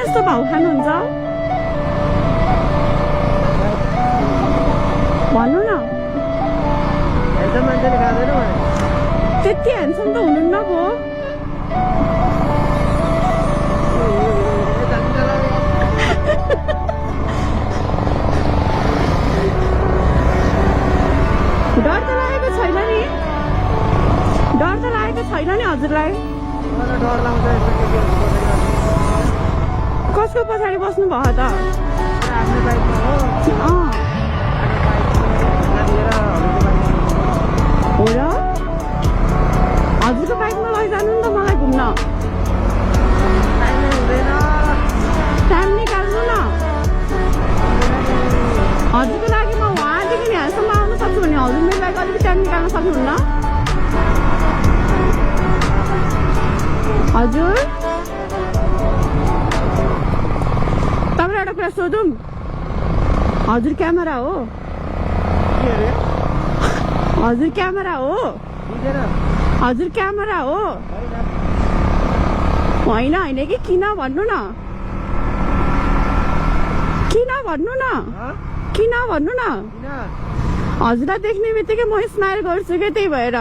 कस्तो भाउ खानुहुन्छ भन्नु न मान्छेले खाँदैन त्यति ह्यान्डसम त हुनुहुन्न पो डर त लागेको छैन नि डर त लागेको छैन नि हजुरलाई डर लाउँछ कसको पछाडि बस्नु भयो त आफ्नो बाइकमा हो हो र हजुरको बाइकमा लैजानु नि त मलाई घुम्न टाइम निकाल्नु न हजुरको लागि म वहाँदेखि यहाँसम्म आउन सक्छु भने हजुर मेरो लागि अलिकति टाइम निकाल्न सक्नुहुन्न हजुर तपाईँलाई एउटा कुरा सोधौँ हजुर क्यामेरा हो हजुर क्यामेरा हो हजुर क्यामेरा हो होइन होइन कि किन भन्नु न किन भन्नु न किन भन्नु न हजुरलाई देख्ने बित्तिकै म स्माइल गर्छु क्या त्यही भएर